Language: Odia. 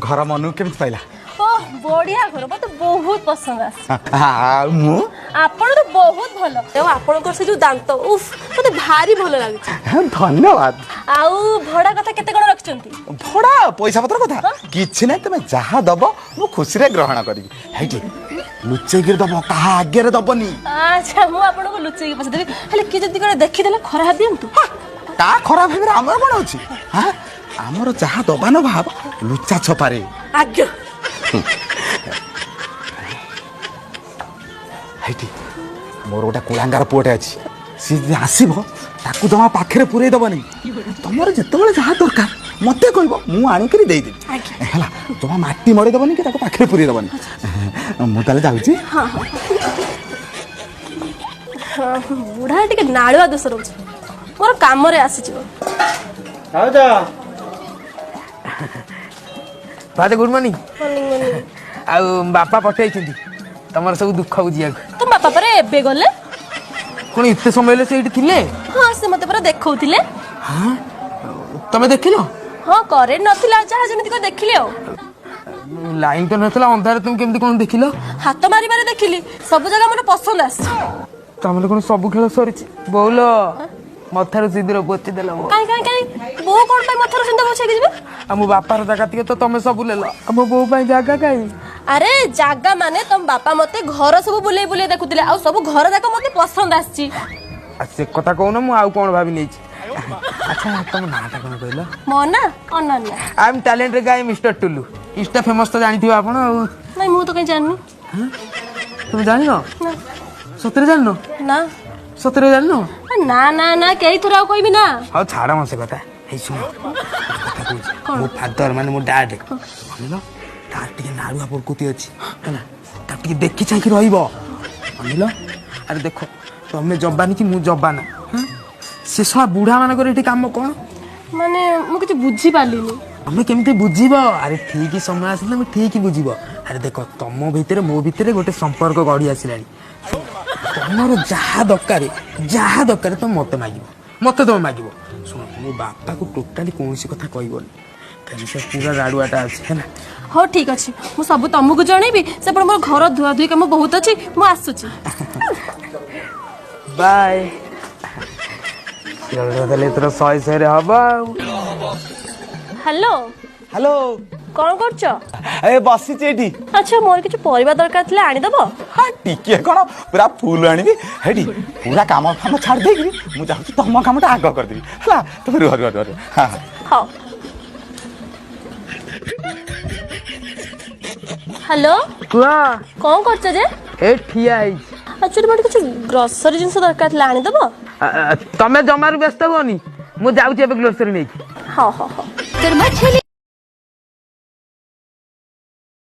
ଘର ମନକୁ କେମିତି ପାଇଲା? ଓ, ବଢିଆ ଘର, ମତେ ବହୁତ ପସନ୍ଦ ଆସେ। ଆଉ ମୁଁ? ଆପଣ ତ ବହୁତ ଭଲ, ଆଉ ଆପଣଙ୍କର ସେ ଯୋଉ ଦାନ୍ତ, ଉଫ୍, ମତେ ଭାରି ଭଲ ଲାଗୁଛି। ଧନ୍ୟବାଦ। ଆଉ ଭଡା କଥା କେତେ କଣ ରଖିଛନ୍ତି? ଭଡା ପଇସା ପତ୍ର କଥା କିଛି ନାହିଁ, ତମେ ଯାହା ଦବ ମୁଁ ଖୁସିରେ ଗ୍ରହଣ କରିବି। ହେଇଠି ଲୁଚେଇକିରି ଦବ, କାହା ଆଗରେ ଦବନି। ଆଚ୍ଛା, ମୁଁ ଆପଣଙ୍କୁ ଲୁଚେଇକି ପଇସା ଦେବି। ହେଲେ କିଏ ଯଦି କଣ ଦେଖିଦେଲେ ଖରାପ ଦିଅନ୍ତୁ? ତା ଖରାପ ହେବାରେ ଆମର କଣ ଅଛି? ହଁ, ଆମର ଯାହା ଦବା ନବା ହବ ଲୁଚା ଛପାରେ। ଆଜ୍ଞା। ହେଇଠି ମୋର ଗୋଟେ କୁଳାଙ୍ଗାର ପୁଅଟେ ଅଛି, ସିଏ ଯଦି ଆସିବ ତାକୁ ଜମା ପାଖରେ ପୁରେଇ ଦବନି। ତମର ଯେତେବେଳେ ଯାହା ଦରକାର ମତେ କହିବ, ମୁଁ ଆଣିକିରି ଦେଇଦେବି। ଆଜ୍ଞା। ହେଲା, ଜମା ମାଟି ମଡ଼େଇ ଦବନି କି ତାକୁ ପାଖରେ ପୁରେଇ ଦବନି। ମୁଁ ତାହେଲେ ଯାଉଛି। ହଁ, ବୁଢା ଟିକେ ନାଳୁଆ ଦୋଷ ରହୁଛି, ମୋର କାମରେ ଆସିଯିବ। ଭାଉଜ, ଭାଉଜ, ଗୁଡ୍ ମର୍ଣ୍ଣିଂ। Morning, morning. ଆଉ ବାପା ପଠେଇଛନ୍ତି ତମର ସବୁ ଦୁଃଖ ବୁଝିବାକୁ। ତୁମ ବାପା ପରେ ଏବେ ଗଲେ। କଣ, ଏତେ ସମୟ ହେଲେ ସେଇଠି ଥିଲେ? ହଁ, ସେ ମତେ ପୁରା ଦେଖଉଥିଲେ। ହଁ, ତମେ ଦେଖିଲ? ହଁ, କରେଣ୍ଟ ନଥିଲା, ଯାହା ଯେମିତି କରି ଦେଖିଲି ଆଉ। ଲାଇନ ତ ନଥିଲା, ଅନ୍ଧାରେ ତମେ କେମିତି କଣ ଦେଖିଲ? ହାତ ମାରି ମାରି ଦେଖିଲି, ସବୁ ଜାଗା ମୋର ପସନ୍ଦ ଆସିଛି। ତାମାନେ କଣ ସବୁ ଖେଳ ସରିଛି? ବୋଉଲ, ମଥାରୁ ସିନ୍ଦୁର ପୋଛି ଦେଲ ବୋଉ। କାଇଁ କାଇଁ କାଇଁ, ବୋଉ କଣ ପାଇଁ ମଥାରୁ ସିନ୍ଦୁର ପୋଛେଇକି ଯିବେ? ଆଉ ମୋ ବାପାର ଜାଗା ଟିକେ ତ ତମେ ସବୁ ନେଲ, ଆଉ ମୋ ବୋଉ ପାଇଁ ଜାଗା କାଇଁ? ଆରେ, ଜାଗା ମାନେ ତମ ବାପା ମତେ ଘର ସବୁ ବୁଲେଇ ବୁଲେଇ ଦେଖୁଥିଲେ, ଆଉ ସବୁ ଘର ଯାକ ମତେ ପସନ୍ଦ ଆସିଛି। ଆଉ ସେ କଥା କହୁନ, ମୁଁ ଆଉ କଣ ଭାବି ନେଇଛି। ଆଚ୍ଛା, ତମ ନାଁଟା କଣ କହିଲ? ମୋ ନା Ananya. I am talented guy Mister Tulu, Insta famous ତ ଜାଣିଥିବ ଆପଣ ଆଉ। ନାଇଁ, ମୁଁ ତ କାଇଁ ଜାଣିନି। ତମେ ଜାଣିନ? ନା। ସତରେ ଜାଣିନ? ନା। ସତରେ ଜାଣିନ? ନା ନା ନା, କେଇ ଥର ଆଉ କହିବି ନା? ହଉ ଛାଡ଼ ମ ସେ କଥା। ହେଇ ଶୁଣ, କଥା କହୁଛି। ମୋ ଫାଦର ମାନେ ମୋ ଡାଡ ଅନିଲ, ତାର ଟିକେ ନାଳୁଆ ପ୍ରକୃତି ଅଛି, ହେଲା? ତାର ଟିକେ ଦେଖି ଚାହିଁକି ରହିବ ଅନିଲ। ଆରେ ଦେଖ, ତମେ ଯବାନି କି ମୁଁ ଯବାନ, ହଁ? ସେ ଶଳା ବୁଢା ମାନଙ୍କର ଏଠି କାମ କଣ? ମାନେ ମୁଁ କିଛି ବୁଝିପାରିଲିନି। ତମେ କେମିତି ବୁଝିବ? ଆରେ ଠିକ ସମୟ ଆସିଲେ ତମେ ଠିକ ବୁଝିବ। ଆରେ ଦେଖ, ତମ ଭିତରେ ମୋ ଭିତରେ ଗୋଟେ ସମ୍ପର୍କ ଗଢି ଆସିଲାଣି। ତମର ଯାହା ଦରକାର, ଯାହା ଦରକାର ତମେ ମତେ ମାଗିବ, ମତେ ତମେ ମାଗିବ। ଶୁଣ, ମୋ ବାପାକୁ ଟୋଟାଲି କୌଣସି କଥା କହିବନି, କାହିଁକି ସେ ପୁରା ରାଡୁଆଟା ଅଛି, ହେଲା? ହଉ ଠିକ ଅଛି, ମୁଁ ସବୁ ତମକୁ ଜଣେଇବି। ସେପଟେ ମୋର ଘର ଧୁଆ ଧୁଇ କାମ ବହୁତ ଅଛି, ମୁଁ ଆସୁଛି। ବାଏ। ତାହେଲେ ଏଥର ଶହେ ଶହେରେ ହବ ଆଉ। ହ୍ୟାଲୋ। ହ୍ୟାଲୋ। କଣ କରୁଛ? ଏ ବସିଛି ଏଇଠି। ଆଚ୍ଛା, ମୋର କିଛି ପରିବା ଦରକାର ଥିଲା, ଆଣିଦବ? ହଁ, ଟିକିଏ କଣ, ପୁରା ଫୁଲ ଆଣିବି। ହେଇଠି ପୁରା କାମ ଫାମ ଛାଡ଼ି ଦେଇକିରି ମୁଁ ଯାଉଛି, ତମ କାମଟା ଆଗ କରିଦେବି। ହେଲା, ତମେ ରୁହ ରୁହ ରୁହ ରୁହ। ହଁ ହଁ। ହଉ। ହ୍ୟାଲୋ। କୁହ। କଣ କରୁଛ ଯେ? ଏ ଠିଆ ହେଇଛି। ଆକ୍ଚୁଆଲି ମୋର କିଛି ଗ୍ରୋସରୀ ଜିନିଷ ଦରକାର ଥିଲା, ଆଣିଦବ? ତମେ ଜମାରୁ ବ୍ୟସ୍ତ ହୁଅନି, ମୁଁ ଯାଉଛି ଏବେ ଗ୍ରୋସରୀ ନେଇକି। ହଉ ହଉ ହଉ। ମଛଲି।